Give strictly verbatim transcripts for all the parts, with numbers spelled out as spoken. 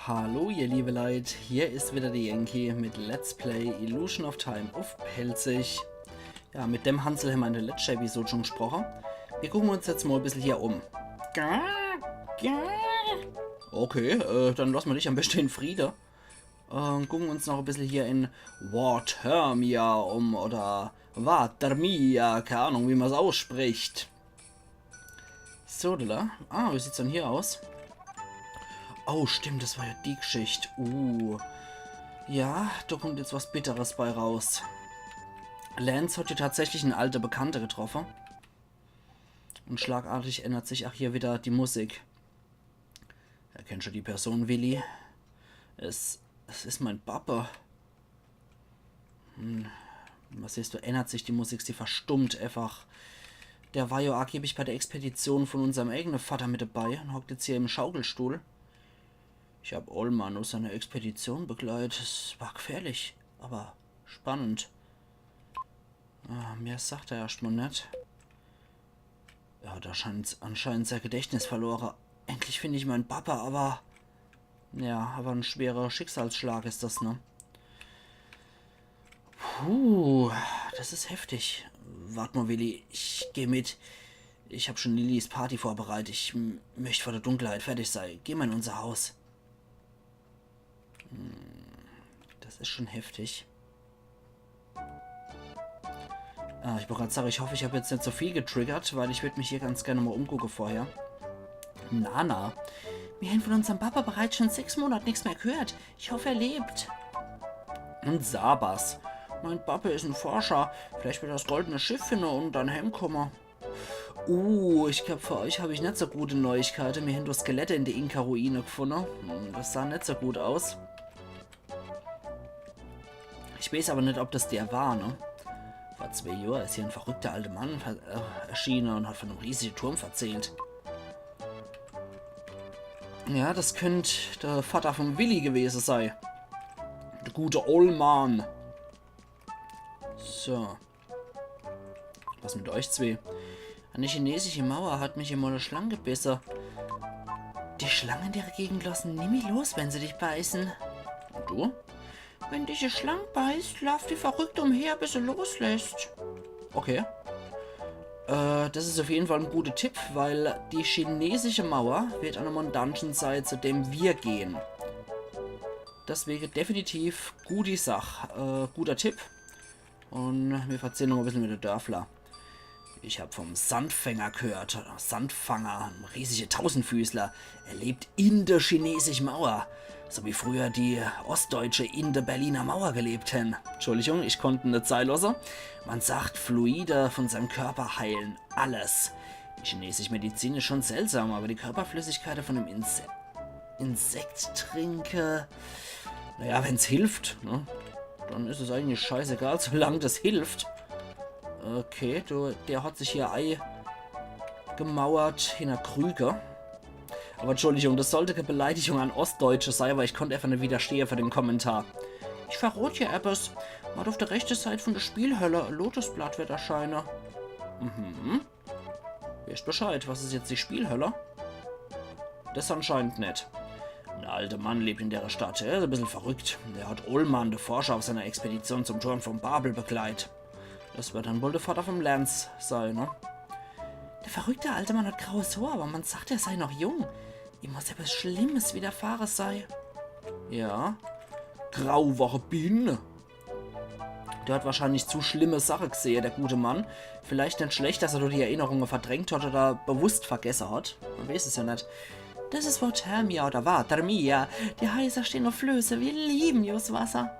Hallo ihr liebe Leit, hier is wieder de Yankee mit Let's Play Illusion of Time uff Pälzisch. Ja, mit dem Hansel hämmer in de letschte Episode schun gesproche. Mir gucke uns jetzt mol e bissel hier um. Okay, äh, dann losse mer dich am beschte in Friede. Äh, un gucke uns noch e bissel hier in Watermia um, oder Watermia, kei Ahnung, wie mer's ausspricht. So, da. Ah, wie sieht's dann hier aus? Oh, stimmt, das war ja die Geschicht. Uh. Ja, da kommt jetzt was Bitteres bei raus. Lance hat ja tatsächlich en alte Bekannte getroffe. Un schlagartig ännert sich ach hier wieder die Musik. Erkennst du die Person, Willi? Es, es is mein Papa. Hm, was siehst du, ännert sich die Musik, sie verstummt einfach. Der war ja angeblich bei der Expedition von unserm eigene Vatter mit dabei un hockt jetzt hier im Schaukelstuhl. Ich hab Olman aus seiner Expedition begleitet. Es war gefährlich, aber spannend. Ah, mehr sagt er erscht mol net. Er hat anscheinend, anscheinend sein Gedächtnis verlore. Endlich find ich mein Papa, aber... Ja, aber en schwerer Schicksalsschlag is das, ne? Puh, das is heftig. Wart mol, Willi, ich geh mit. Ich hab schun Lillys Party vorbereit. Ich m-, möcht vor der Dunkelheit fertig sei. Geh mol in unser Haus. Hm, das is schun heftig. Ah, ich wollt grad sage, ich hoff, ich hab jetzt net so viel getriggert, weil ich würd mich hier ganz gern mol umgucke vorher. Nana, mir hän von unserm Papa bereits schun sechs Monat nix mehr gehört. Ich hoff, er lebt. Un Sabas. Mein Papa is en Forscher. Vielleicht wird er das goldene Schiff finne un dann heimkomme. Uh, ich glaub, für euch hab ich net so gute Neuigkeite. Mir hän do Skelette in de Inka-Ruine gefunne. Hm, das sah net so gut aus. Ich weeß aber net, ob das der war, ne? Vor zwee Johr is hier en verrückter alter Mann ver-, äh, erschiene un hat von em riesige Turm verzählt. Ja, das könnt der Vatter vom Willi gewese sei. Der gute Olman. So. Was mit euch zwee? An die chinesische Mauer hat mich emol e Schlang gebisse. Die Schlangen in der Gegend lossen nimmi los, wenn se dich beißen. Un du? Wenn dich e Schlang beißt, laaft die verrückt umher, bis se loslässt. Okay. Äh, das is auf jeden Fall en guter Tipp, weil die chinesische Mauer wird an em Dungeon sei, zu dem wir gehen. Deswege definitiv gute Sach, äh, guter Tipp. Un mir verzähle noch e bissel mit de Dörfler. Ich hab vom Sandfänger gehört. Sandfanger, en riesige Tausendfüßler. Er lebt in der chinesischen Mauer. So wie früher die Ostdeutsche in der Berliner Mauer gelebt hän. Entschuldigung, ich konnt en net sei losse. Man sagt, Fluide von seinem Körper heilen alles. Die chinesische Medizin is schon seltsam, aber die Körperflüssigkeit von dem Inse Insekt trinke. Naja, wenn's hilft, ne? Dann is es eigentlich scheißegal, solang das hilft. Okay, du, der hat sich hier eingemauert hinter Krüge. Aber Entschuldigung, das sollte keine Beleidigung an Ostdeutsche sei, aber ich konnt einfach net widerstehe für den Kommentar. Ich verrot dir eppes. Wart auf der rechte Seit von der Spielhölle. Lotusblatt wird erscheine. Mhm. Weescht Bescheid, was is jetzt die Spielhölle? Das anscheinend net. En alter Mann lebt in der Stadt. Er is e bissel verrückt. Er hat Olman, de Forscher, auf seiner Expedition zum Turm von Babel begleit. Das wird dann wohl der Vater vom Lance sei, ne? Der verrückte alte Mann hat graues Haar, aber man sagt, er sei noch jung. Ihm muss etwas Schlimmes widerfahre sei. Ja. Grau war Biene. Der hat wahrscheinlich zu schlimme Sache gesehe, der gute Mann. Vielleicht net schlecht, dass er nur die Erinnerunge verdrängt hat oder bewusst vergesse hat. Man weeß es ja net. Das is Watermia oder Watermia. Die Heiser stehn auf Flöße. Wir lieben Jo's Wasser.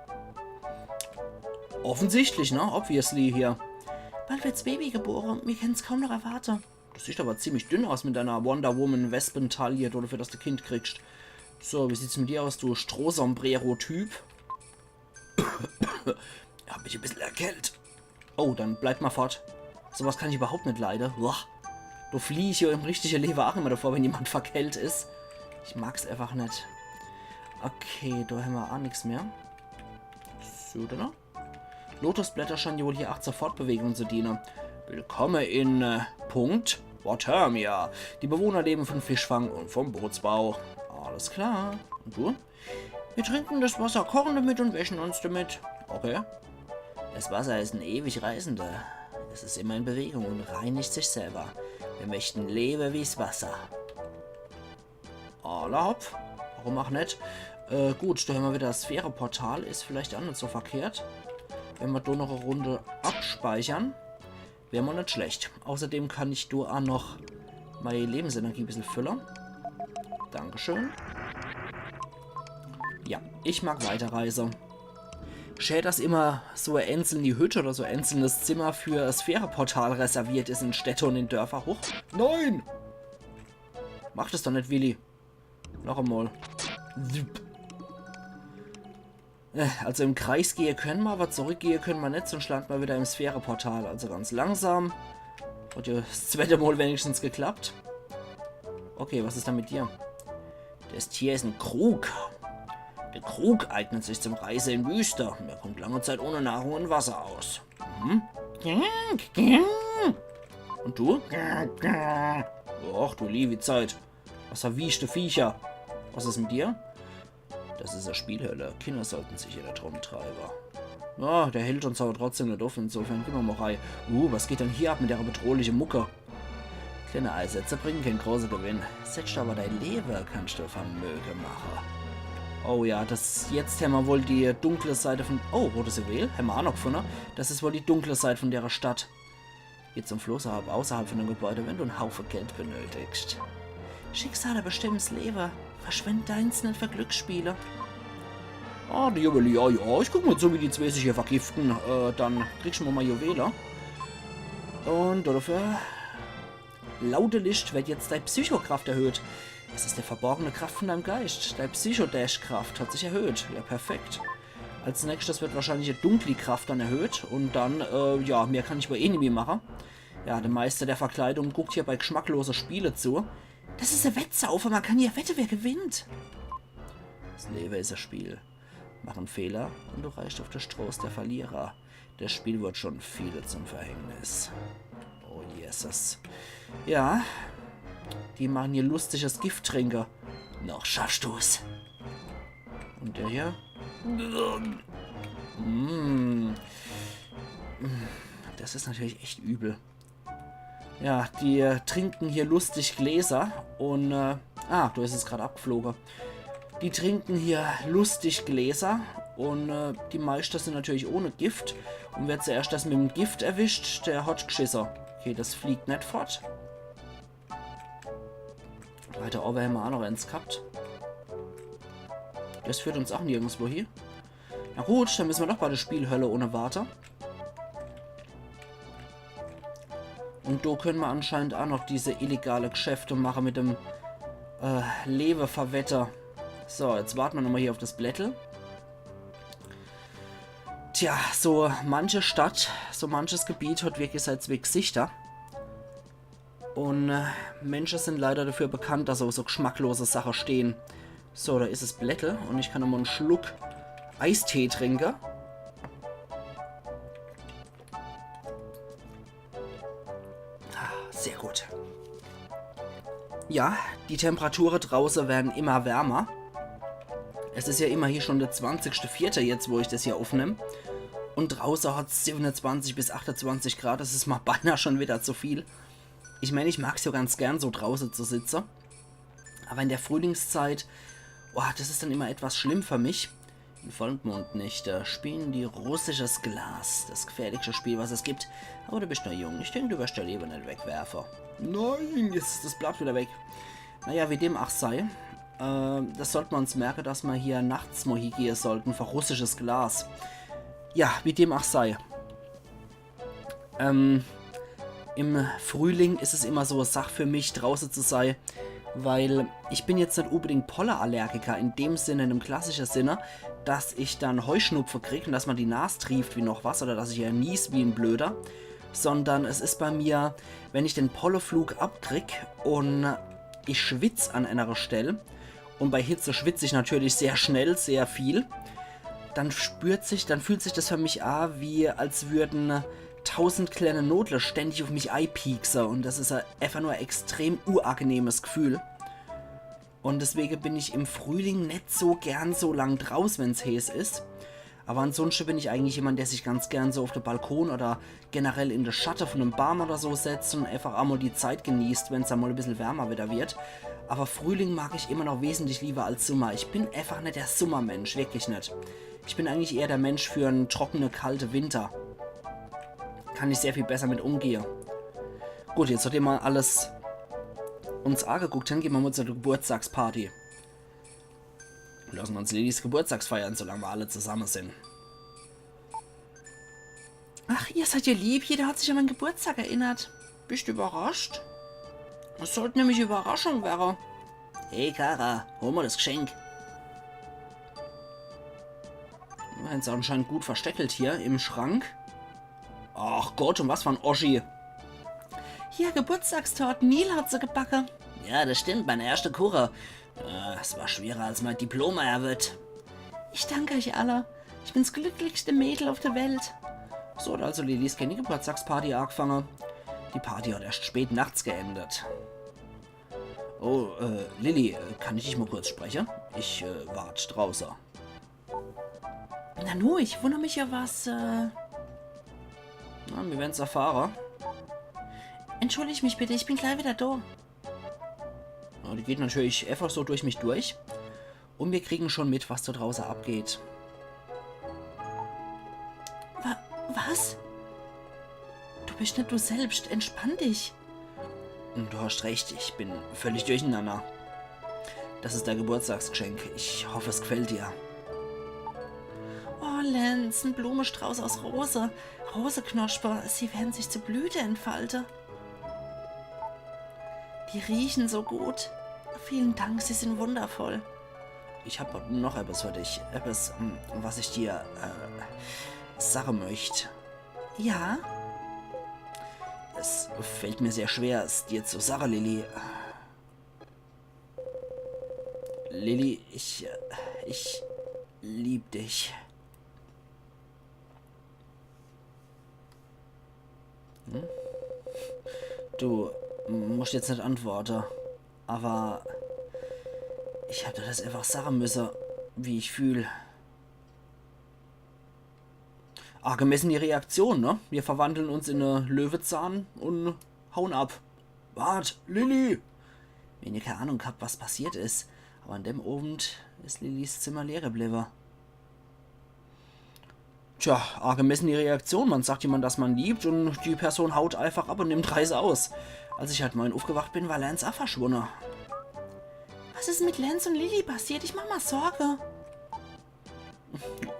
Offensichtlich, ne? Obviously hier. Bald wird's Baby gebore. Mir kennen's kaum noch erwarte. Du siehst aber ziemlich dünn aus mit deiner Wonder Woman Wespentaille, dafür, dass du Kind kriegst. So, wie sieht's mit dir aus, du Strohsombrero-Typ? Hab mich e bissel erkältet. Oh, dann bleib mal fort. Sowas kann ich überhaupt net leide. Boah. Do flieh ich ja im richtige Lewe ach immer davor, wenn jemand verkältet is. Ich mag's einfach net. Okay, do hämmer ach nix mehr. So, oder? Lotusblätter scheinen ja wohl hier ach zur Fortbewegung zu diene. Willkomme in, äh, Punkt Watermia. Die Bewohner leben von Fischfang und vom Bootsbau. Alles klar. Und du? Wir trinken das Wasser, kochen damit und wäschen uns damit. Okay. Das Wasser ist ein ewig Reisender. Es ist immer in Bewegung und reinigt sich selber. Wir möchten lebe wie's Wasser. Alla hopp. Warum auch net? Äh, gut, da hämmer wieder das Sphäre-Portal. Is vielleicht auch net so verkehrt. Wenn mer do noch e Runde abspeichern, wär mal net schlecht. Außerdem kann ich do auch noch meine Lebensenergie e bissel fülle. Dankeschön. Ja, ich mag weiterreise. Schä, dass immer so e einzelne Hütte oder so e einzelnes Zimmer für e Sphäre-Portal reserviert is in Städte und in Dörfer. Huch. Nein! Mach das doch net, Willi. Noch einmal. Zip. Äh, also im Kreis gehe können mer, aber zurückgehe können mer net, sonst landen mer wieder im Sphäre-Portal. Also ganz langsam. Hat ja das zweite Mal wenigstens geklappt. Okay, was ist da mit dir? Das Tier ist ein Krug. Der Krug eignet sich zum Reise in Wüste. Er kommt lange Zeit ohne Nahrung und Wasser aus. Mhm. Und du? Ach, du liebe Zeit. Was für wüste Viecher. Was ist mit dir? Das ist e Spielhölle. Kinder sollten sich hier net rumtreiben. Ja, der hält uns aber trotzdem net uff, insofern gehn mer mal rei. Uh, was geht denn hier ab mit der bedrohliche Mucke? Kleine Einsätze bringen kein großer Gewinn. Setzt aber dein Leben, kannst du Vermögen machen. Oh ja, das jetzt hämmer wohl die dunkle Seite von... Oh, rotes Juwel, hämmer auch noch gefunden. Das ist wohl die dunkle Seite von der Stadt. Geh zum Fluss außerhalb von dem Gebäude, wenn du einen Haufen Geld benötigst. Schicksale bestimmt's Leben. Verschwend deins net für Glücksspiele. Ah, die Juwelier, ja, ja. Ich guck mal zu, wie die zwei sich hier vergiften. Äh, dann kriegst du mal Juwele. Und dafür... Laute Licht wird jetzt deine Psychokraft erhöht. Es ist die verborgene Kraft von deinem Geist. Deine Psychodash-Kraft hat sich erhöht. Ja, perfekt. Als nächstes wird wahrscheinlich die dunkle Kraft dann erhöht. Und dann, äh, ja, mehr kann ich bei eh nimmi machen. Ja, der Meister der Verkleidung guckt hier bei geschmacklose Spiele zu. Das ist e Wettsaufe, man kann hier wette, wer gewinnt. Das Leben ist ein Spiel. Mach einen Fehler und du reißt auf der Stroß der Verlierer. Das Spiel wird schon viele zum Verhängnis. Oh, Jesus. Ja. Die machen hier lustiges Gift trinke. Noch schaffst du's. Und der hier? Mm. Das ist natürlich echt übel. Ja, die, äh, trinken hier lustig Gläser und, äh, ah, du bist jetzt gerade abgeflogen. Die trinken hier lustig Gläser und, äh, die meisten sind natürlich ohne Gift. Und wer zuerst das mit dem Gift erwischt, der hat geschissen. Okay, das fliegt net fort. Weiter oben hämmer auch noch eins gehabt. Das führt uns auch nirgendwo hin. Na gut, dann müssen wir doch bei der Spielhölle ohne Warte. Und do können wir anscheinend auch noch diese illegale Geschäfte machen mit dem, äh, Lebeverwetter. So, jetzt warten wir nochmal hier auf das Blättel. Tja, so manche Stadt, so manches Gebiet hat wirklich seine zwei Gesichter. Und, äh, Menschen sind leider dafür bekannt, dass sie auf so geschmacklose Sachen stehen. So, da ist das Blättel und ich kann nochmal einen Schluck Eistee trinken. Ah, sehr gut. Ja, die Temperaturen draußen werden immer wärmer. Es ist ja immerhin schon der zwanzigste vierte jetzt, wo ich das hier aufnehme. Und draußen hat's siebenundzwanzig bis achtundzwanzig Grad. Das ist mir beinahe schon wieder zu viel. Ich meine, ich mag's ja ganz gern, so draußen zu sitzen. Aber in der Frühlingszeit, boah, das ist dann immer etwas schlimm für mich. In Vollmondnächte spielen die russisches Glas, das gefährlichste Spiel, was es gibt. Aber du bist noch jung, ich denke, du wirst dein Leben nicht wegwerfen. Nein, jetzt ist das Blatt wieder weg. Naja, wie dem auch sei, äh, das sollten wir uns merken, dass wir hier nachts mal hingehen sollten für russisches Glas. Ja, wie dem auch sei. Ähm, im Frühling ist es immer so e Sach für mich, draußen zu sein, weil ich bin jetzt nicht unbedingt Pollenallergiker in dem Sinne, in dem klassischen Sinne, dass ich dann Heuschnupfen krieg und dass mir die Nase trieft wie noch was oder dass ich hier nies wie ein Blöder, sondern es ist bei mir, wenn ich den Pollenflug abkrieg und ich schwitz an einer Stelle, und bei Hitze schwitze ich natürlich sehr schnell, sehr viel, dann spürt sich, dann fühlt sich das für mich an, wie als würden tausend kleine Nodle ständig auf mich eipiekse und das ist e-, einfach nur ein extrem unangenehmes Gefühl. Und deswege bin ich im Frühling net so gern so lang draus, wenn's heeß is. Aber ansonsten bin ich eigentlich jemand, der sich ganz gern so auf de Balkon oder generell in de Schatte von em Baam oder so setzt und einfach emol die Zeit genießt, wenn's dann mal e bissel wärmer wieder wird. Aber Frühling mag ich immer noch wesentlich lieber als Summer. Ich bin einfach net der Summermensch, wirklich net. Ich bin eigentlich eher der Mensch für en trockene, kalte Winter. Kann ich sehr viel besser mit umgehe. Gut, jetzt nachdem mer alles uns ageguckt hen, gehn mer mal zur Geburtstagsparty. Lassen mer uns Lillys Geburtstagsfeiern, solang mer alle zusamme sin. Ach, ihr seid ja lieb. Jeder hat sich an mein Geburtstag erinnert. Bist überrascht? Das sollt nämlich Überraschung wäre. Hey, Kara, hol mal das Geschenk. Hänn's anscheinend gut versteckelt hier im Schrank. Ach Gott, und was für en Oschi. Hier, Geburtstagstort. Neil hat se gebacke. Ja, das stimmt, mein erschter Kuche. Äh, es war schwerer, als mein Diplom erwirbt. Ich danke euch alle. Ich bin's glücklichste Mädel auf der Welt. So hat also Lillys kleine Geburtstagsparty agefange. Die Party hat erst spät nachts geendet. Oh, äh, Lilly, äh, kann ich dich mal kurz spreche? Ich, äh, wart drauße. Nanu, ich wunner mich ja was, äh. Na, mir werden's erfahre. Entschuldigt mich bitte, ich bin gleich wieder da. Ja, die geht natürlich einfach so durch mich durch. Und wir kriegen schon mit, was da drauße abgeht. Wa-, was? Du bist nicht du selbst. Entspann dich. Du hast recht, ich bin völlig durcheinander. Das ist dein Geburtstagsgeschenk. Ich hoffe, es gefällt dir. Oh, Lance, ein Blumenstrauß aus Rose. Roseknospe, sie werden sich zur Blüte entfalten. Die riechen so gut. Vielen Dank, sie sind wundervoll. Ich hab noch etwas für dich. Etwas, hm, was ich dir, äh, sagen möchte. Ja? Es fällt mir sehr schwer, es dir zu sagen, Lilly. Lilly, ich, äh, ich lieb dich. Hm? Du musst jetzt nicht antworten, aber ich hab dir das einfach sagen müssen, wie ich fühl. Angemessen die Reaktion, ne? Wir verwandeln uns in e Löwezahn und hauen ab. Wart, Lilly! Mir hän keine Ahnung gehabt, was passiert is, aber an dem Owend is Lillys Zimmer leer geblieben. Tja, angemessen die Reaktion. Man sagt jemand, dass man liebt, und die Person haut einfach ab und nimmt Reis aus. Als ich halt morgen aufgewacht bin, war Lance auch verschwunden. Was ist mit Lance und Lilly passiert? Ich mach mir Sorge.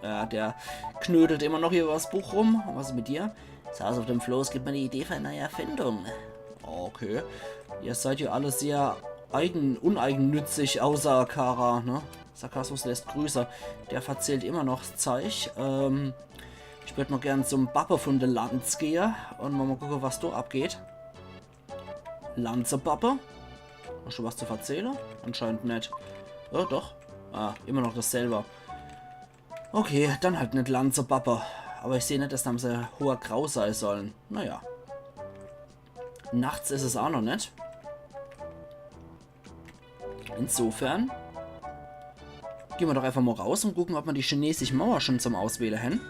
Ja, der knödelt immer noch hier übers Buch rum. Und was ist mit dir? Saß auf dem Floß, gibt mir die Idee für eine neue Erfindung. Okay. Ihr seid ja alle sehr eigen-, uneigennützig, außer Kara, ne? Sarkasmus lässt grüßen. Der verzählt immer noch Zeug. Ähm, ich würd mal gern zum Babbe von de Lanz gehe und mal, mal gucke, was da abgeht. Lanze, Babbe? Hast du was zu verzähle? Anscheinend net. Oh, doch. Ah, immer noch dasselbe. Okay, dann halt net Lanze, Babbe. Aber ich seh net, dass da so hoher Grau sei sollen. Naja. Nachts is es auch noch net. Insofern gehen wir doch einfach mal raus und gucken, ob wir die chinesische Mauer schon zum Auswählen haben.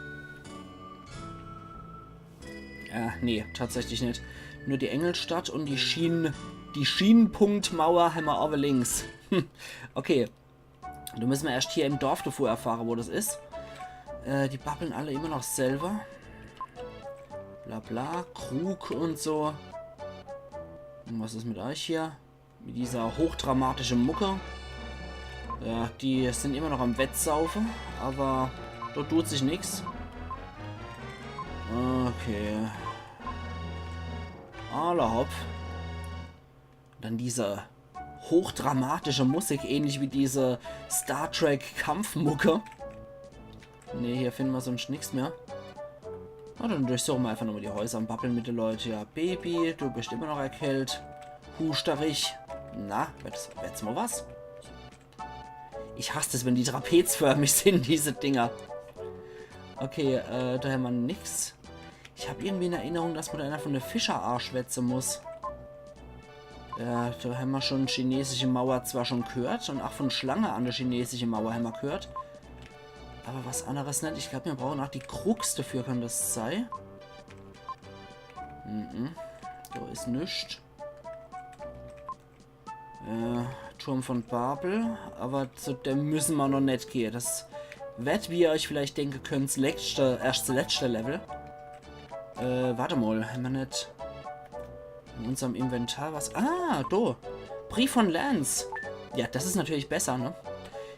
Äh, nee, tatsächlich nicht. Nur die Engelstadt und die Schienen-, die Schienenpunktmauer haben wir aber links. Hm, okay. Da müssen wir erst hier im Dorf davor erfahren, wo das ist. Äh, die babbeln alle immer noch selber. Bla bla, Krug und so. Und was ist mit euch hier? Mit dieser hochdramatischen Mucke. Ja, die sind immer noch am Wettsaufen, aber da tut sich nix. Okay. Alla hopp. Dann diese hochdramatische Musik, ähnlich wie diese Star Trek Kampfmucke. Nee, hier finden wir sonst nix mehr. Na, dann durchsuchen wir einfach nochmal die Häuser und babbeln mit den Leuten. Ja, Baby, du bist immer noch erkältet. Husterig. Na, wird's, wird's mal was? Ich hasse es, wenn die trapezförmig sind, diese Dinger. Okay, äh, da haben wir nix. Ich hab irgendwie in Erinnerung, dass man da einer von der Fischerarsch schwätzen muss. Ja, do hämmer schon chinesische Mauer zwar schon gehört und ach von Schlange an de chinesische Mauer hämmer gehört. Aber was anderes net. Ich glaub, mir brauchen ach die Krux dafür, kann das sei? Mhm. Do is nix. Äh, Turm von Babel, aber zu dem müssen mer noch net gehe. Das werd, wie ihr euch vielleicht denke könnt, das letzte, erst das letzte Level. Äh, warte mal, hämmer net in unserem Inventar was? Ah, do. Brief von Lance. Ja, das is natürlich besser, ne?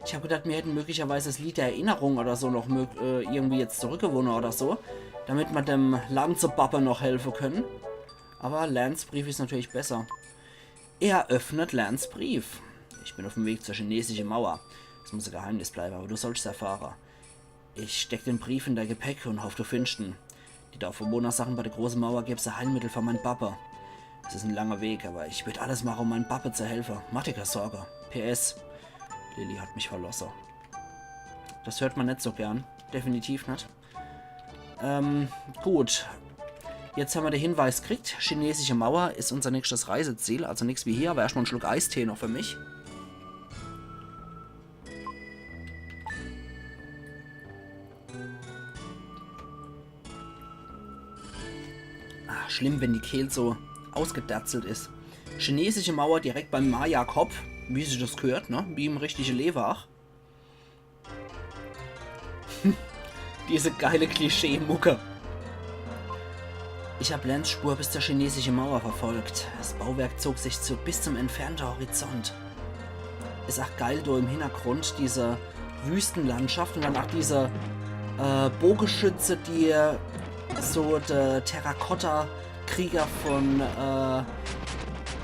Ich hab gedacht, mir hätten möglicherweise das Lied der Erinnerung oder so noch mög äh, irgendwie jetzt zurückgewunne oder so, damit mer dem Lanze-Babbe noch helfe können. Aber Lance Brief is natürlich besser. Er öffnet Lance Brief. Ich bin auf dem Weg zur chinesischen Mauer. Es muss ein Geheimnis bleiben, aber du sollst erfahren. Ich steck den Brief in dein Gepäck und hoff, du findest ihn. Die Dorfbewohner sagen, bei der großen Mauer gäb's ein Heilmittel für mein Babbe. Es ist ein langer Weg, aber ich würd alles machen, um mein Babbe zu helfen. Mach dir keine Sorge. P S. Lilly hat mich verlassen. Das hört man nicht so gern. Definitiv nicht. Ähm, gut. Jetzt haben wir den Hinweis gekriegt. Chinesische Mauer ist unser nächstes Reiseziel. Also nichts wie hier, aber erstmal einen Schluck Eistee noch für mich. Ah, schlimm, wenn die Kehl so ausgedatzelt ist. Chinesische Mauer direkt beim Maya-Kopf, wie sich das gehört, ne? Wie im richtigen Leben auch. Diese geile Klischee-Mucke. Ich hab Lance Spur bis zur chinesischen Mauer verfolgt. Das Bauwerk zog sich zu, bis zum entfernten Horizont. Ist auch geil, do im Hintergrund diese Wüstenlandschaft und dann auch diese äh, Bogenschütze, die so der Terrakotta-Krieger von äh,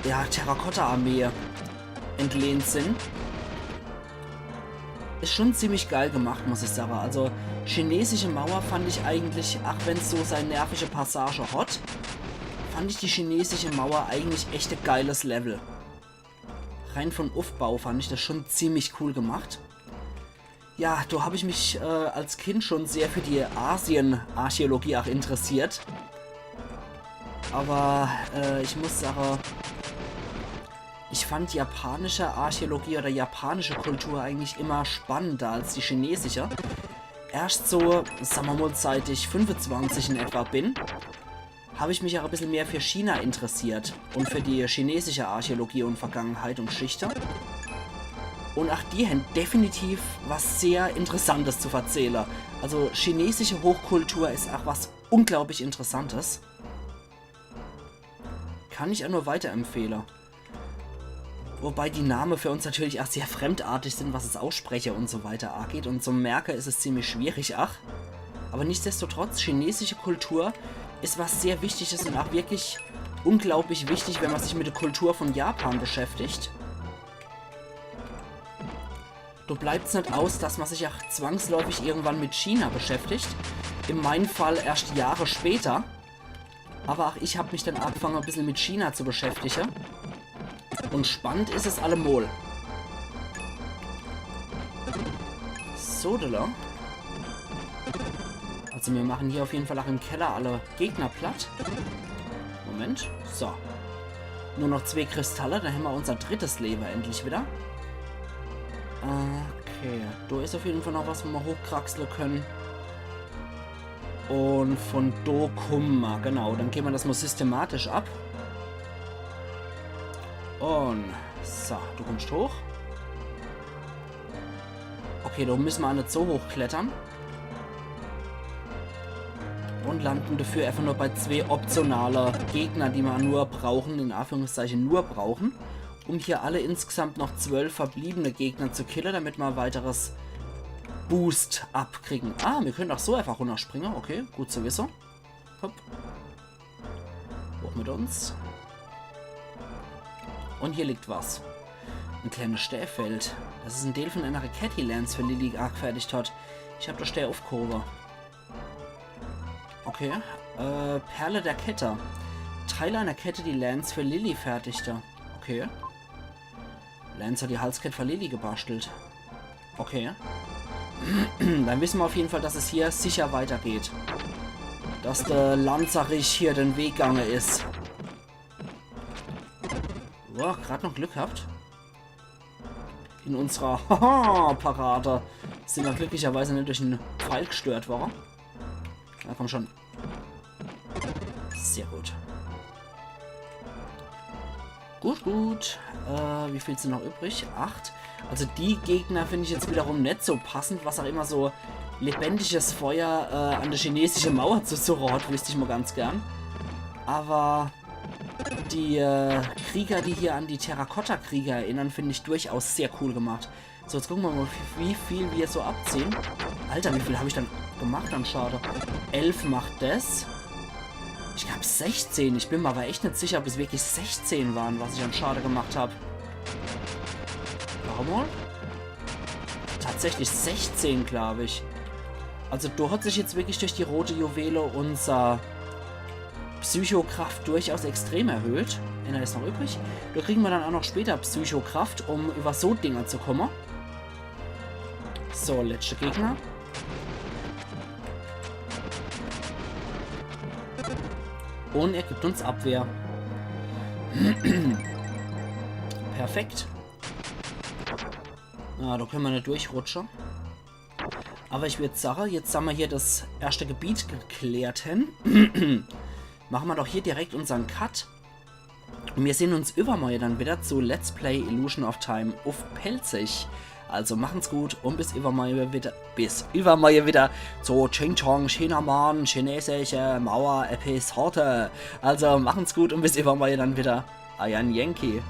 ja, Terrakotta-Armee entlehnt sind. Ist schon ziemlich geil gemacht, muss ich sagen. Also chinesische Mauer fand ich eigentlich, auch wenn's so seine nervische Passage hat, fand ich die chinesische Mauer eigentlich echt ein geiles Level. Rein von Aufbau fand ich das schon ziemlich cool gemacht. Ja, da hab ich mich äh, als Kind schon sehr für die Asien-Archäologie auch interessiert. Aber äh, ich muss sagen, ich fand japanische Archäologie oder japanische Kultur eigentlich immer spannender als die chinesische. Erst so, sagen wir mal, seit ich fünfundzwanzig in etwa bin, habe ich mich auch ein bisschen mehr für China interessiert und für die chinesische Archäologie und Vergangenheit und Geschichte. Und auch die haben definitiv was sehr Interessantes zu erzählen. Also chinesische Hochkultur ist auch was unglaublich Interessantes. Kann ich auch nur weiterempfehlen. Wobei die Namen für uns natürlich auch sehr fremdartig sind, was das Aussprechen und so weiter angeht. Und zum Merken ist es ziemlich schwierig, ach. Aber nichtsdestotrotz, chinesische Kultur ist was sehr Wichtiges und auch wirklich unglaublich wichtig, wenn man sich mit der Kultur von Japan beschäftigt. Da bleibt's nicht aus, dass man sich auch zwangsläufig irgendwann mit China beschäftigt. In meinem Fall erst Jahre später. Aber auch ich hab mich dann angefangen, ein bisschen mit China zu beschäftigen. Und spannend ist es allemol. So, da. Also wir machen hier auf jeden Fall auch im Keller alle Gegner platt. Moment. So. Nur noch zwei Kristalle, dann haben wir unser drittes Leben endlich wieder. Okay, da ist auf jeden Fall noch was, wo wir hochkraxeln können. Und von do kummen wir, genau. Dann gehen wir das mal systematisch ab. Und so, du kommst hoch. Okay, da müssen wir auch nicht so hoch klettern. Und landen dafür einfach nur bei zwei optionale Gegner, die wir nur brauchen, in Anführungszeichen nur brauchen, um hier alle insgesamt noch zwölf verbliebene Gegner zu killen, damit wir ein weiteres Boost abkriegen. Ah, wir können auch so einfach runterspringen. Okay, gut zu wissen. Hopp. Hoch mit uns. Und hier liegt was. Ein kleines Steinfeld. Das ist ein Teil von einer Kette, die Lance für Lilly gefertigt hat. Ich hab das Stein aufgehoben. Okay. Äh, Perle der Kette. Teil einer Kette, die Lance für Lilly fertigte. Okay. Lance hat die Halskette für Lilly gebastelt. Okay. Dann wissen wir auf jeden Fall, dass es hier sicher weitergeht. Dass der Lanzerich hier den Weg gegangen ist. Boah, grad noch Glück gehabt. In unserer Haha-Parade sin mer glücklicherweise net durch en Pfeil gestört worre. Na komm schon. Sehr gut. Gut, gut. Äh, wie viel sin noch übrig? Acht. Also die Gegner find ich jetzt wiederum net so passend, was auch immer so lebendiges Feuer äh, an de chinesische Mauer zu suche hat, wüsst ich mol ganz gern. Aber die äh, Krieger, die hier an die Terrakotta-Krieger erinnern, find ich durchaus sehr cool gemacht. So, jetzt gucke mer mol, wie, wie viel mer so abziehe. Alter, wie viel hab ich dann gemacht an Schade? Elf macht des. Ich glaab sechzehn. Ich bin mer aber echt net sicher, ob es wirklich sechzehn ware, was ich an Schade gemacht hab. Wart emol. Tatsächlich sechzehn, glaab ich. Also do hat sich jetzt wirklich durch die rote Juwele unser Psychokraft durchaus extrem erhöht. Einer is noch übrig. Do kriege mer dann auch noch später Psychokraft, um über so Dinger zu komme. So, letschte Gegner. Und er gibt uns Abwehr. Perfekt. Ah, do könne mer net durchrutsche. Aber ich würd sage, jetzt hän mer hier das erschte Gebiet geklärt hen. Mache mer doch hier direkt unsern Cut. Und mir sehn uns übermorje dann wieder zu Let's Play Illusion of Time uff Pälzisch. Also machen's gut und bis übermorje wieder. Bis übermorje wieder zu Ching Chong, Chinamann, chinesische Mauer-Episode. Also machen's gut und bis übermorje dann wieder. Eier Yankee.